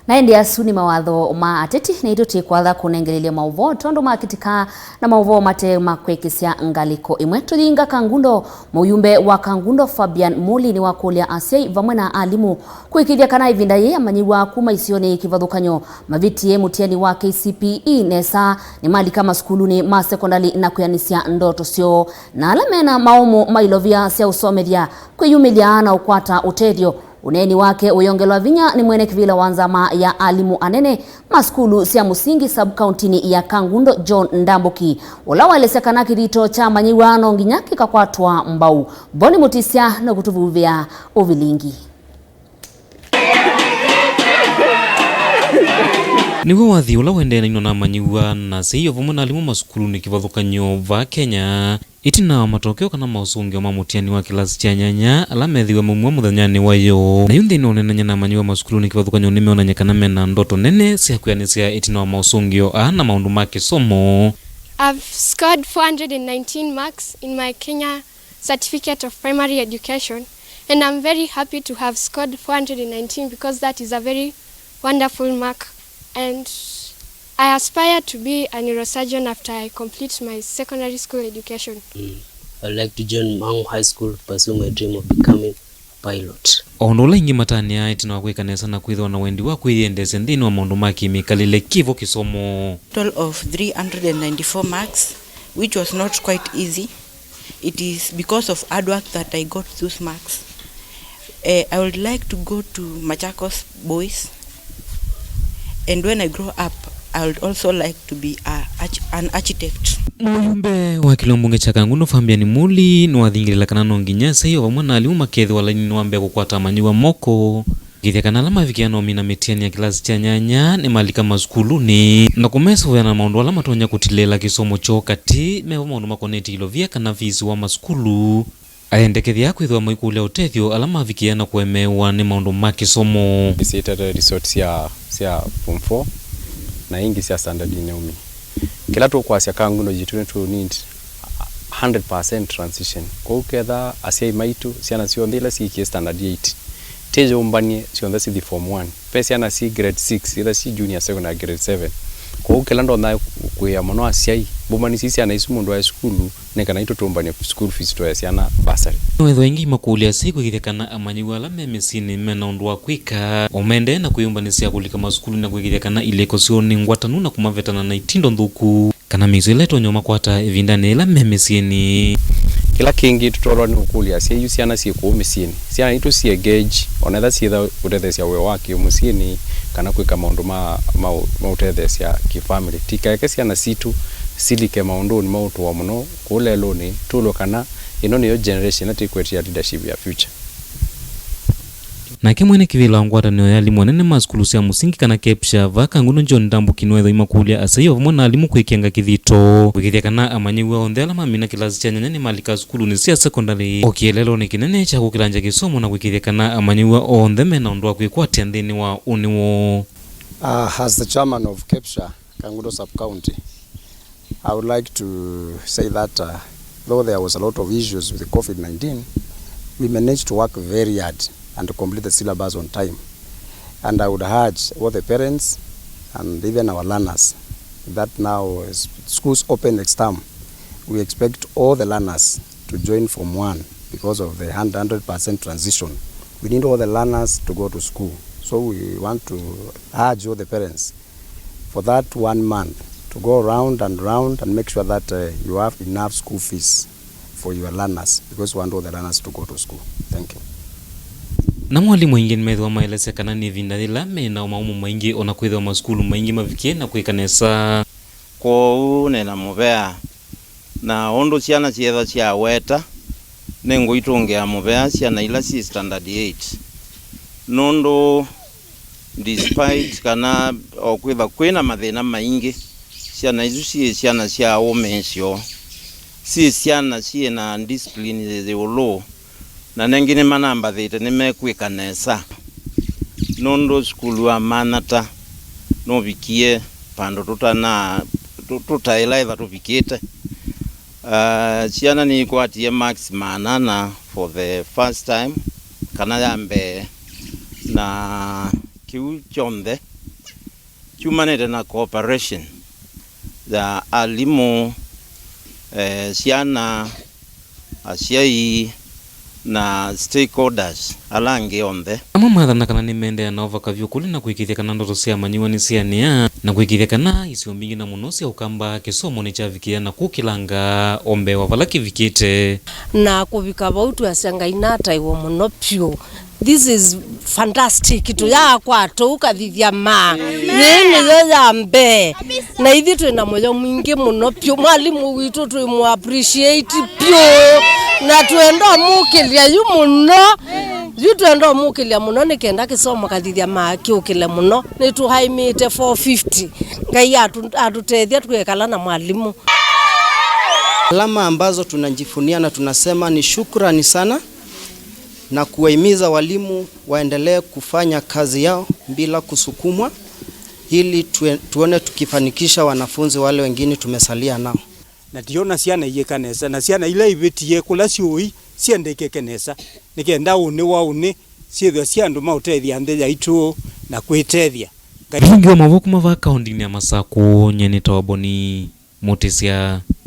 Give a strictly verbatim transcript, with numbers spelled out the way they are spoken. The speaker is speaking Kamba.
Na ĩndĩ asu nĩ mawatho ma ateti, naitũ tĩkwatha kũnengelelya maũvoo tondũ makĩtĩka na maũvoo mate ma kwĩkĩsya ngalĩko ĩmwe. Tũyinga Kangundo, mũyumbe wa Kangundo Fabian Muli nĩwakũlya asyai vamwe na alimũ kũĩkĩĩthya kana ĩvinda yĩĩ amanyĩw'a kuma isionĩ kĩvathũkany'o mavĩtĩe mũtiani wa K C P E nesa nĩmalika masukulunĩ ma sekondalĩ na kwĩanĩsya ndoto syoo na ala mena maũmũ ma ilovia sya ũsomethya, kwĩyumĩlya na ũkwata ũtethyo. Ũneeni wake ũyongelwa vinya nĩ mwene kĩvĩla wa nzama ya alimũ anene ma sukulu sya mũsingi sub-kauntinĩ ya Kangundo, John Ndambuki, ũla waelesya kana kĩthito kya amanyĩw'a no nginya kĩkakwatwa mbau. Boni Mutisya nũkũtũvuvĩa ũvilingi. Nĩw'o wathi ũla wendeanĩinwa na amanyĩw'a na asyai o vamwe na alimũ masukulunĩ kĩvathũkany'o vaa Kenya. Ĩtina wa matokeo kana maũsũngĩo ma mũtiani wa kĩlasi kya nyanya ala methĩwe maumw'a mũthenyanĩ wa ĩyoo. Na yu nthĩnĩ wa ũneenany'a na amanyĩw'a masukulunĩ kĩvathũkany'o nĩmeonany'a kana mena ndoto nene sya kwĩanĩsya ĩtina wa maũsũngĩo aa na maũndũ ma kĩsomo. I've scored four hundred and nineteen marks in my Kenya Certificate of Primary Education, and I'm very happy to have scored four hundred and nineteen because that is a very wonderful mark. And I aspire to be a neurosurgeon after I complete my secondary school education. Mm. I'd like to join Mang'u High School to pursue my dream of becoming a pilot. O ũndũ ũla aingĩ matanĩaa, ĩtina wa kwĩka nesa na kwĩthĩwa na wendi wa kwĩyendeesya nthĩnĩ wa maũndũ ma kĩmĩkalĩle, kĩvo kĩsomo. Total of three hundred and ninety-four marks, which was not quite easy. It is because of hard work that I got those marks. Eh, I would like to go to Machakos Boys, and when I grow up, I would also like to be a arch-, an architect. Mũyumbe wa kĩlungu mbunge kya Kangundo Fabian Muli nĩwathingĩlĩla kana no nginya asyai o vamwe na alimũ makethĩwa laininĩ wa mbee kũkwata amanyĩw'a moko, kũĩkĩĩthya kana ala mavikĩa na ũmina mĩtiani ya kĩlasi kya nyanya nĩmalika masukulunĩ na kũmesũvĩa na maũndũ ala matonya kũtilĩĩla kĩsomo kyoo katĩ, me vo maũndũ makonetye ilovia kana fees wa masukulu. Ayendekethya kwĩthĩwa maikũlya ũtethyo ala mavikĩa na kũemeewa nĩ maũndũ ma kĩsomo. Nĩsyĩtete result sya, sya form four na ingĩ sya standard inaumie. Kĩla tũkwasya Kangundo yitũ nĩ tũ need hundred percent transition. Kwoou ketha asyai maitũ, syana syonthe ila syĩkie standard eight, tĩyũmbany'e syonthe sithi form one. Ve syana syĩ grade six, ila syĩ junior secondary grade seven. Kwoou kĩla ndonya kũĩa mũno asyai, mbũmbanĩsye syana isu mũndũ aĩ sukulu, nĩ kana itũtũmbany'e school fees tũe syana bursary. Nĩwethĩwa aingĩ makũlya asyai kũĩkĩĩthya kana amanyĩw'a ala me mĩsyĩnĩ me na ũndũ wa kwĩka, o maendee na kwĩyũmbanĩsya kũlika masukulu na kũĩkĩĩthya kana ilĩko syoo nĩ ngwatanu na kũmavetana na itindo nthũku. Kana mĩisyo ĩla ĩtonya ũmakwata ĩvindanĩ yĩla me mĩsyĩnĩ. Kĩla kĩngĩ tũtonya nĩ ũkũlya asyai yu syana syĩ kũu mĩsyĩnĩ. Syana itũ syĩ engage, o na ethĩwa syĩtha kũtetheesya wĩa wa kĩ-mũsyĩnĩ, kana kwĩka maũndũ ma, ma, ma ũtetheesya kĩ-family. Tikaeke syana sitũ silike maũndũnĩ ma ũtũo mũno kũu lelũnĩ, tũlwe kana ĩno nĩyo generation ĩla tĩkwetia leadership ya future. Nake mwene kĩvĩla wa ngwatanĩo ya alimũ anene ma sukulu sya mũsingi kana KEPSHA vaa Kangundo John Ndambuki nĩwethwa aimakũlya asyai o vamwe na alimũ kwĩkĩanga kĩthito kũĩkĩĩthya kana amanyĩw'a onthe ala mamina kĩlasi kya nyanya nĩmalika sukulunĩ sya sekondalĩ, o kĩeleelonĩ kĩnene kya kũkĩlangya kĩsomo na kũĩkĩĩthya kana amanyĩw'a onthe me na ũndũ wa kwĩkwatya nthĩnĩ wa ũnĩ woo. Uh, as the chairman of KEPSHA, Kangundo Sub-County, I would like to say that, uh, though there was a lot of issues with the COVID nineteen, we managed to work very hard and to complete the syllabus on time. And I would urge all the parents and even our learners that now as schools open next term, we expect all the learners to join form one because of the hundred percent transition. We need all the learners to go to school. So we want to urge all the parents for that one month to go round and round and make sure that, uh, you have enough school fees for your learners, because we want all the learners to go to school. Thank you. Namo alimũ aingĩ nĩmethĩwa maelesya kana nĩ ĩvinda yĩla me na maũmũ maingĩ, o na kwĩthĩwa masukulu maingĩ mavikie na kwĩka nesa. Kwoou nĩ na mũvea, na ũndũ syana syĩtha syaweta, nĩngũitũngĩa mũvea syana ila syĩ standard eight, nũndũ despite kana o kwĩthwa kwĩ na mathĩna maingĩ, syana isu syĩ syana sya ũmĩĩsyo, syĩ syana syĩ na discipline yĩ ĩũlũ, na nengĩ nĩmanambathĩte nĩmekwĩka nesa, nũndũ sukulu wa Manyatta nũvikie vandũ tũtana-, tũ-, tũtaĩla ĩtha tũvikĩte. Ah, syana nĩikwatie marks maana ana for the first time, kana ya mbee, na kĩu kyonthe Kyumanĩte na cooperation ya alimũ, eh, syana, asyai na stakeholders ala angĩ onthe. Amwe mathana kana nĩmeendeea na ũvaka vyũ kũlĩ na kũĩkĩĩthya kana ndoto sya amanyĩw'a nĩsyeanĩa, na kũĩkĩĩthya kana isio mbingĩ na mũno sya Ũkamba kĩsomo nĩkyavikĩa na kũkĩlanga o mbee wa vala kĩvikĩte. Na kũvika vau twĩasya Ngai nataĩwe mũno vyũ. This is fantastic. Tũyaa kwa tũu kathithya ma. Yĩĩ nĩyo ya mbee. Na ithyĩ twĩ na mũyo mwingĩ mũno vyũ. Mwalimũ witũ twĩ mũ appreciate vyũ. Na twenda ũmũkĩlya yu mũno. Yu twenda ũmũkĩlya mũno nĩ kenda kĩsomo kathithya ma kĩũkĩle mũno. Nĩtũaĩmĩte four fifty. Ngai atu-, atũtethya tũkekala na mwalimũ. Alama ambazo tunajivunia na tunasema ni shukrani sana na kuwahimiza walimu waendelee kufanya kazi yao bila kusukumwa ili tue-, tuone tukifanikisha wanafunzi wale wengine tumesalia nao. Na tiona syana iyĩka nesa, na syana ila ivĩtie kũla syũĩ syendekeke nesa, nĩ kenda ũnĩ wa ũnĩ syĩthwe syĩ andũ ma ũtethya nthĩ yaitũ na kwĩtethya. Ngai. Mũvungi wa maũvoo kuma vaa kaũndĩnĩ ya Masakũ, nyie nĩtawa Boni Mũtĩsya.